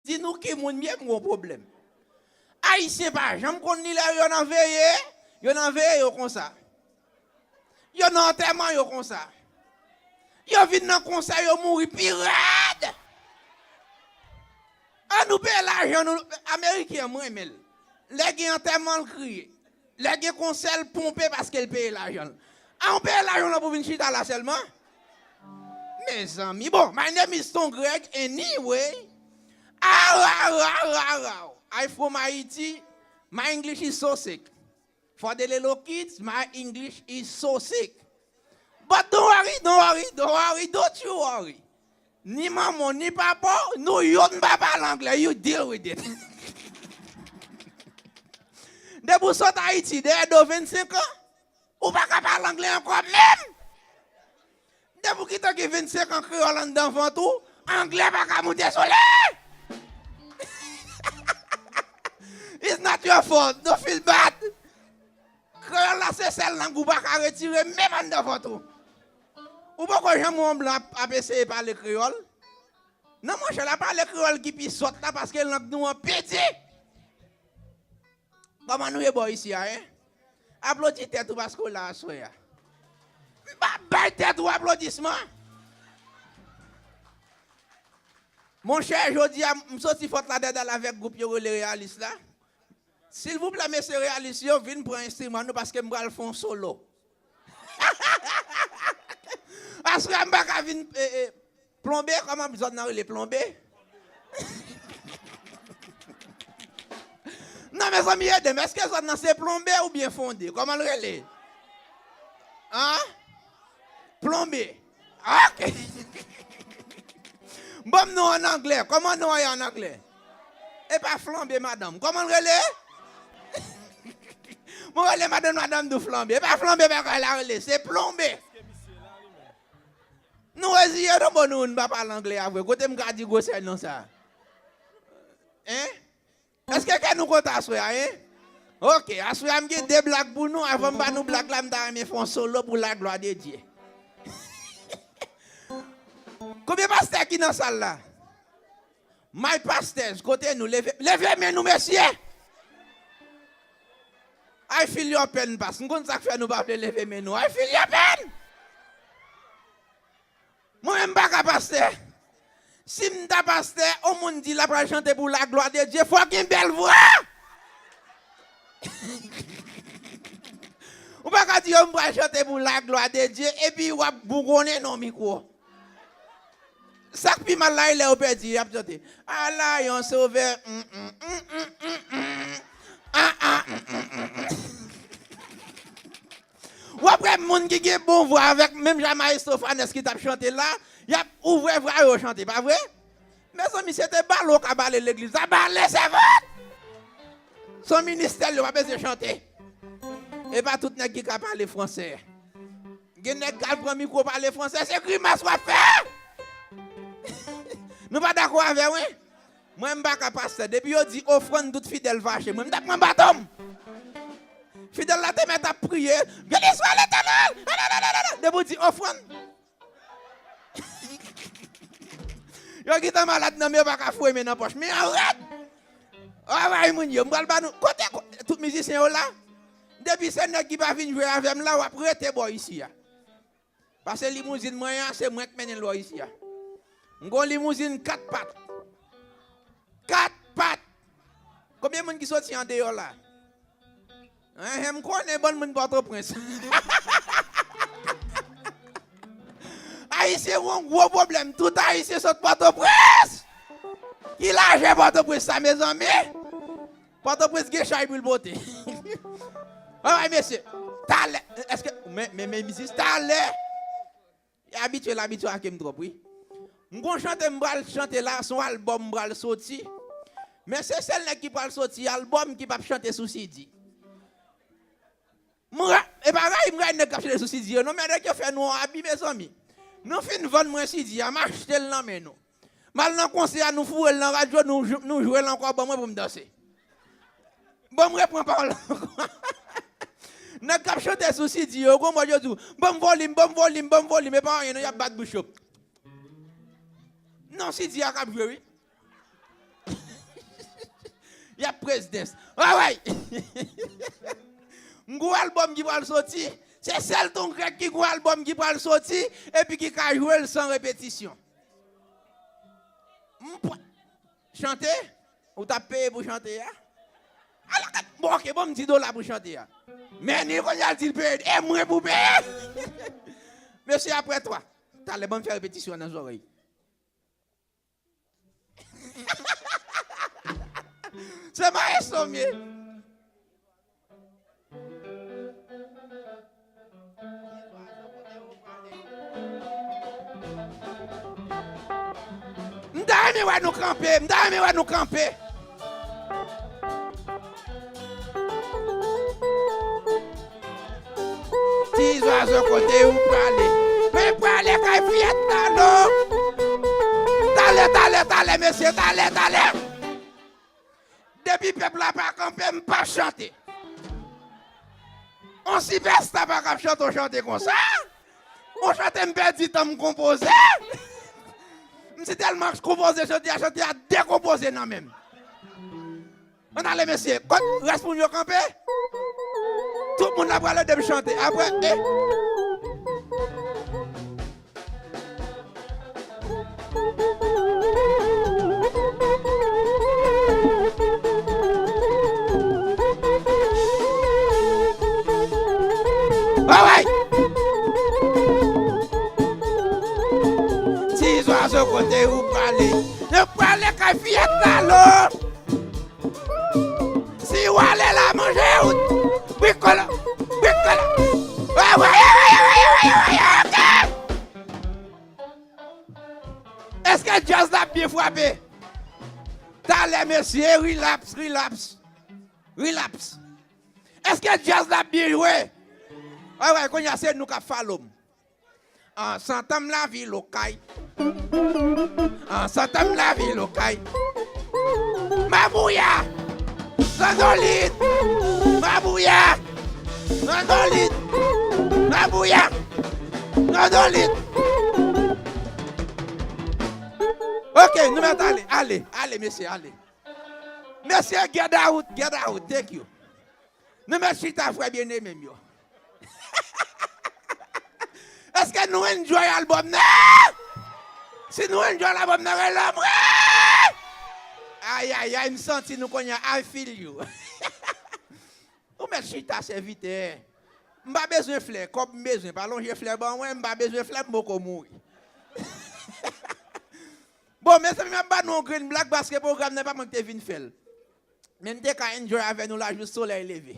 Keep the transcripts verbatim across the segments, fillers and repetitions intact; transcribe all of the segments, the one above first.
Di nou ki moun m ye, m gon pwoblèm. Ayisyen pa janm konn li lè yo nan veye, yo nan veye yo konsa. Yo nan antèman yo konsa. Yo vin nan konsèy yo mouri pi rèd. An nou peye lajan nou, Ameriken an m renmen l. Lè gen antèman l kriye. Lè gen konsèy l ponpe paske l peye lajan l. An ou peye lajan w lan pou vin chita la sèlman? Mezanmi. Bon, my name is Ton Greg anyway. Aw, aw, aw, aw, aw. I from Haiti. My English is so sick. For the little kids, my English is so sick. But don't worry, don't worry, don't worry, don't you worry. Ni manman, ni papa, nou youn pa pale anglè, you deal with it. Depi w sot Ayiti, dèyè do vennsenk an, ou pa ka pale anglè ankò menm. Depi w kite gen vennsenk an kreyòl anndan vant ou, anglè pa ka moute sou li. It's not your fault, don't feel bad. Kreyòl la se sèl lang ou pa ka retire menm anndan vant ou. Ou poko janm wè yon blan ap, ap eseye pale kreyòl? Non, monchè, l ap pale kreyòl ki pi sòt la paske lang nou an pèdi. Kòman nou ye bò isi a, en? Aplodi tèt ou paske w la aswè a. M pa bay tèt ou aplodisman. Monchè, jodi a, m soti Fòt Ladèdal avèk gwoup yo rele Reyalis la. Silvouplè, mesye Reyalis yo, vin pran enstriman nou paske m pral fè yon solo. Aswè a m pa ka vin, e, e, plonbe, kòman zòn nan rele, plonbe? Non, mezanmi, ede m. Èske zòn nan se plonbe oubyen fonde? Kòman l rele? An? Plonbe. Ok. Ban m non an anglè. Kòman non an ye an anglè? E pa flanbe, madanm. Kòman l rele? Mwen rele madanm, madanm di w flanbe. E pa flanbe bagay la rele, se plonbe. Nou reziye nou, bon, nou, nou pa pale anglè a vre. Kote m ka di gwosè non sa? Hein? Èske kè nou kontan aswè a, en? Ok, aswè a m gen de blag pou nou. Avan m ba nou blag la, m ta renmen fè yon solo pou la glwa de Dye. Konbyen pastè ki nan sal la? My pastors, kote nou? Leve, leve men nou, mesye! I feel your pain, pas. M konn sa k fè nou pa vle leve men nou. I feel your pain! Mwen menm m pa ka pastè. Si m ta pastè, yon moun di l ap pral chante pou la glwa de Dye, fò gen bèl vwa. Ou pa ka di yo m pral chante pou la glwa de Dye, epi w ap bougonnen nan mikwo. Sa k pi mal la, e lè yo pèdi, y ap chante. Ala yon sovè. Mm, mm, mm, mm, mm, mm. Ah, ah, mm, mm, mm, mm. W ap wè moun ki gen bon vwa avèk menm jan Maestro Fanès ki t ap chante la, y ap ouvè vwa yo chante, pa vre? Mezanmi, se te bale w ka bale legliz la, bale sèvant! Se yon ministè l ye, w pa bezwen chante. E pa tout nèg ki ka pale fransè. Gen nèg k al pran mikwo pale fransè, se grimas w ap fè! Nou pa dakò avè mwen? Mwen, m pa ka pastè. Depi yo di ofrann, tout fidèl fache. Mwen, m t ap pran baton m. Fidèl la te mèt ap priye. Beni swa Letènèl! Depi w di ofrann. Yo gentan malad nan men, yo pa ka foure men nan pòch. Men an rèd! Travay moun yo, m pral ba nou. Kote, ko-, tout mizisyen yo la? Depi se nèg ki pa vin jwe avè m la, w ap rete bò isi a. Pase limouzin mwen an, se mwen k mennen l bò isi a. M gon limouzin kat pat. Kat pat! Konbyen moun ki soti andeyò la? Enhen, m konnen bann moun Pòtoprens. Ayisyen gon gwo pwoblèm. Tout Ayisyen sot Pòtoprens! Ki lajè Pòtoprens sa, mezanmi? Pòtoprens gen chay pou l pote. Anmwey, mesye. Talè. Èske, men, men, men, mizis, talè. Abitye l abitye ake m twòp, wi. M gon chante m pral chante la, se yon albòm m pral soti. Men se sèl nèg ki pral soti albòm ki p ap chante sou C D. M ra-, e pa rayi m rayi nèg k ap chante sou C D yo, non, men nèg yo fè nou yon abi, mezanmi. Nou fin vann mwen C D a, m achte l nan men nou. M al nan konsè a, nou foure l nan radyo, nou jou-, nou jwe l ankò, ban mwen pou m danse. Ban m reprann pawòl la ankò. Nèg k ap chante sou C D yo, gon mòd yo di w, ban m volim, ban m volim, ban m volim, e pa anyen non, y ap bat bouch yo. Non, C D a k ap jwe, wi. Y ap presidence. Anwey! M gon albòm ki pral soti. Se sèl Ton Greg ki gon albòm ki pral soti epi ki ka jwe l san repetisyon. M pa- Chante? Ou t ap peye pou chante a? Ala kat, bon, ok, bon, m di dola pou chante a. Men ni kounye a l di l peye, e mwen pou peye? Mesye, apre twa. Talè, ban m fè repetisyon nan zòrèy. Se maestro m ye. M ta renmen wè nou kanpe, m ta renmen wè nou kanpe. Ti zwazo kote ou prale? Mwen prale kay fiyèt Talo. Talè, talè, talè, mesye, talè, talè. Depi pèp la pa kanpe, m p ap chante. On sipèsta pa ka ap chante, on chante konsa. On chante m pèdi tan m konpoze. M si tèlman konpoze chante a, chante a dekonpoze nan men m. Ann ale, mesye. Kot rès moun yo kanpe? Tout moun la prale depi chante. Apre, e. Alright! Ti zwazo kote ou prale? Yo prale kay fiyèt Talo. Si w ale la manje ou brikolo, brikolo. Èske djaz la ap byen frape? Talè, mesye, relax, relax, relax. Èske djaz la ap byen jwe? Alright, kounye a se nou k ap follow m. An santanm lavi lokay. An santanm lavi lokay. Mabouya! Zandolit! Mabouya! Zandolit! Mabouya! Zandolit! Ok, nou mèt ale, ale, ale, mesye, ale. Mesye, get out, get out, thank you. Nou mèt chita, frè byeneme m yo. Èske nou enjoy albòm nan? Si nou enjoy albòm nan, rele m wi! Ayayay, m santi nou kounye a, I feel you. Ou mèt chita, sèvitè. M pa bezwen flè, kòb m bezwen. Pa lonje flè ban mwen, m pa bezwen flè, m poko mouri. Bon, mezanmi, m ap ba nou yon grenn blag paske pwogram nan pa mwen ki te vin fè l. Men m te ka enjoy avè nou la jis solèy leve.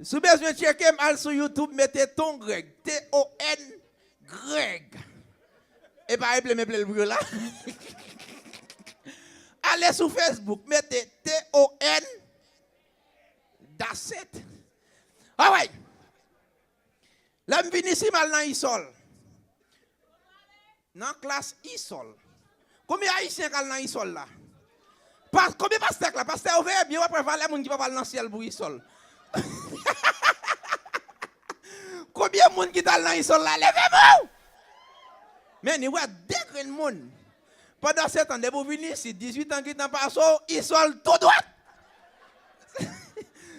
Si w bezwen tcheke m, al sou YouTube, mete Ton Greg, T O N Greg. E pa eple m eple l pou yo la. Ale sou Facebook, mete T O N, that's it. Alright. Lè m vin isi, m al nan Isòl. Nan klas Isòl. Konbyen ayisyen k al nan Isòl la? Pa, konbyen pastè k la? Pastè yo veye byen, w ap wè valè moun ki p ap al nan syèl pou Isòl. Konbyen moun ki t al nan Isòl la? Leve men w! Men, ni wè de grenn moun. Pandan se tan, depi w vin isi, dizuit an gentan pase w, Isòl tou dwat!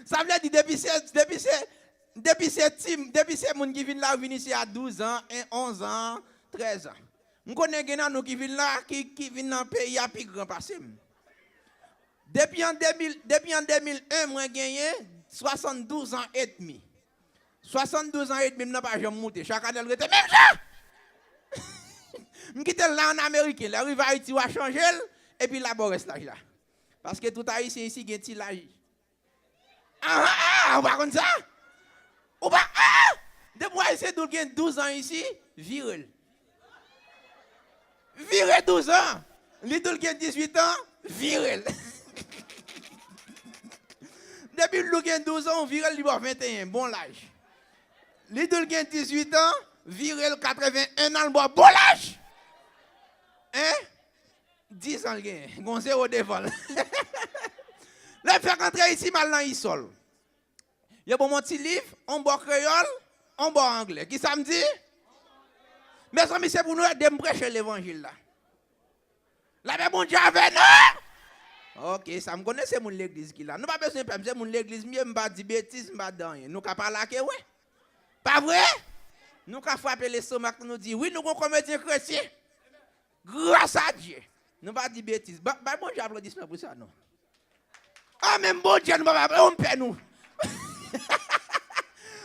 Sa vle di, depi se, depi se, depi se ti, depi se moun ki vin la, vin isi a douz an, en, onz an, trèz an. M konnen gen nan nou ki vin la, ki, ki vin nan peyi a pi gran pase m. Depi an de mil, depi an de mil en, mwen genyen swasanndouz an edmi. Swasanndouz an edmi m nan pa janm moute. Chak ane l rete menm jan! M kite l la an ameriken. Lè rive Ayiti, w a chanje l, epi l a ba w rès laj la. Paske tout ayisyen isi gen ti laj. Ah, ah, ah, ou pa konn sa? Ou pa, ah! Depi w ayisyen di w gen douz an isi, vire l. Vire douz an. Li di w l gen dizuit an, vire l. Depi l di w gen douz an, w vire l, li ba w venteyen, bon laj. Li di w l gen dizuit an, vire l, katreven en an, l ba w bon laj. Hein? Diz an l genyen. Gon zewo devan l. Lè m fèk antre isi, m al nan Isòl. Yo ban m yon ti liv, yon bò kreyòl, yon bò anglè. Kisa m di? Mezanmi, se pou nou ede m preche levanjil la. Lapè Bondye avè nou! Ok, sa m konnen se moun legliz ki la. Nou pa bezwen pè m, se moun legliz m ye, m pa di betiz, m pa di anyen. Nou ka pale ak erè. Pa vre? Nou ka frape lestomak nou, nou di, wi, nou gon komedyen kretyen. Gras a Dye. Nou pa di betiz. Ba, bay Bondye aplodisman pou sa, non. Ah, menm Bondye, nou pa, pa, on pè nou.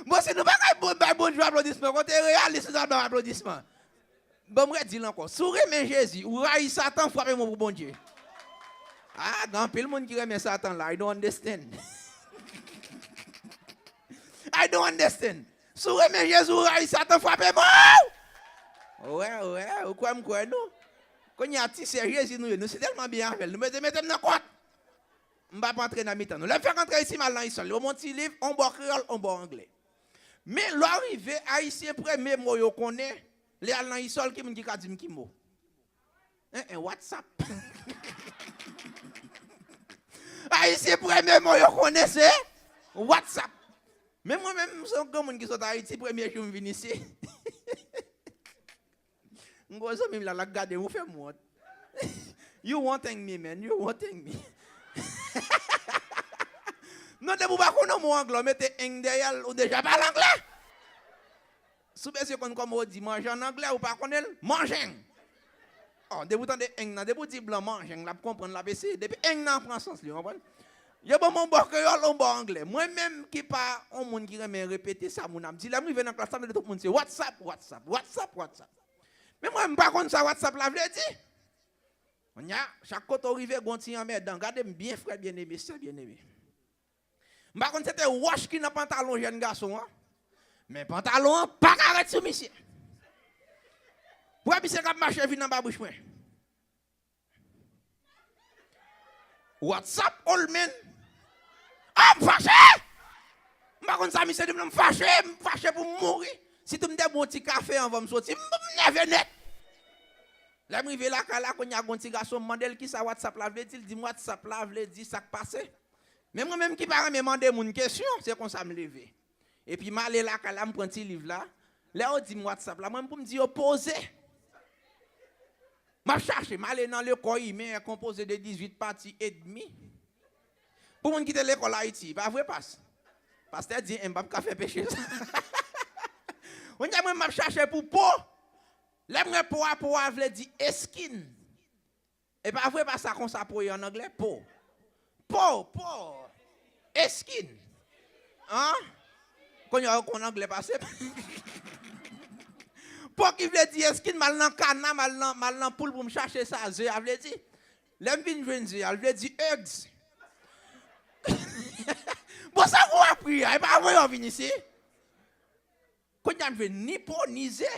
Bon, si nou pa kay bon, bay Bondye aplodisman, kote reyalis, nou ta bay aplodisman. Bon, m redi l ankò. Si w renmen Jezi, ou rayi Satan, frape men w pou Bondye. Ah, gen anpil moun ki renmen Satan la. I don't understand. I don't understand. Si w renmen Jezi, ou rayi Satan, frape men w. Wè, wè, ou kwè m kwè nou. Kounye a, ti sè Jezi nou ye. Nou si tèlman byen avè l. Nou mete, mete m nan kòt. M p ap antre nan mitan nou. Lè m fèk antre isi, m al nan Isòl. Yo ban m yon ti liv, on bò kreyòl, on bò anglè. Men lè w rive, Ayisyen premye mo yo konnen, lè y al nan Isòl, ki moun ki ka di m ki mo? En, en, WhatsApp. Ayisyen premye mo yo konnen se WhatsApp. Men mwen menm, m se yon granmoun ki sot Ayiti, premye jou m vin isi. M gwo zanmi m la, l ap gade m, ou fè m wont. You wanting me, man, you wanting me. Non, depi w pa konn yon mo anglè, w mete eng dèyè l, ou deja pale anglè. Si w bezwen konn kòman w di manje an anglè, ou pa konnen l, manjeng. Oh, depi w tande eng nan, depi w di blan manjeng, l ap konprann, l ap eseye. Depi eng nan pran sans li, w konprann? Yo ban m yon bò kreyòl, yon bò anglè. Mwen menm ki pa yon moun ki renmen repete sa moun ap di, lè m rive nan klas la, m tande tout moun se WhatsApp, WhatsApp, WhatsApp, WhatsApp. Men mwen, m pa konn sa WhatsApp la vle di. Kounye a, chak kote w rive, gon ti anmèdan. Gade m byen, frè byeneme, sè byeneme. M pa konn se te wòch ki nan pantalon jèn gason an. Men pantalon an pa ka ret sou misye. Ou wè misye k ap mache vin anba bouch mwen. WhatsApp, old man. Ah, m fache! M pa konn sa misye di m nan, m fache, m fache pou m mouri. Sitou m te bwè yon ti kafe anvan m soti, m, m nève nèt. Lè m rive lakay la, kounye a gon ti gason, m mande l kisa WhatsApp la vle di, l di m WhatsApp la vle di sa k pase. Men mwen menm ki pa renmen mande moun kesyon, se konsa m leve. Epi m ale lakay la, m pran ti liv la. Lè yo di m WhatsApp la, mwen pou m di yo poze. M ap chache, m ale nan Le Corps Humain est composé de dix-huit parties et demie. Pou moun ki te lekòl Ayiti, pa vre pas? Pastè di, m p ap ka fè peche sa. Kounye a mwen, m ap chache pou po. Lè m wè po a, po a vle di eskin. E pa vre, pa sa konsa po ye an anglè? Po. Po, po. Eskin. An? Kounye a, ou konn anglè pase. Po ki vle di eskin, m al nan kana, m al nan, m al nan poul pou m chache sa ze a vle di. Lè m vin jwenn ze a, l vle di eggs. Bon, sa kou apri a, e pa vre yo vin isi. Kounye a m jwenn ni po, ni ze.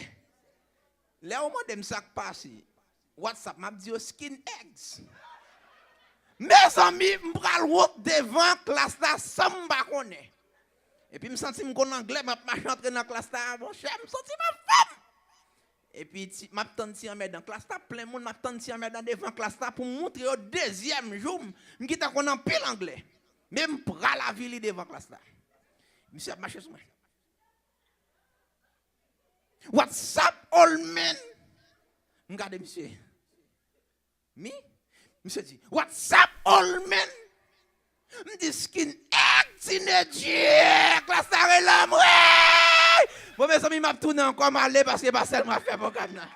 Lè yo mande m sa k pase, WhatsApp, m ap di yo skin eggs. Mezanmi, m pral wont devan klas la san m pa konnen. Epi m santi m konn anglè, m ap mache antre nan klas la, monchè, m santi m ap fè m. Epi ti, m ap tann ti anmèdan. Klas la plen moun, m ap tann ti anmèdan devan klas la pou m montre yo dezyèm jou m, m gentan konn anpil anglè. Men m pral avili devan klas la. Misye ap mache sou mwen. WhatsApp, old man. M gade misye. Mi? Misye di, WhatsApp, old man. M di, skin egg, tinedye, klas la rele m, wi! Bon, mezanmi, m ap tounen ankò, m ale paske pa sèl mwen ap fè pwogram nan.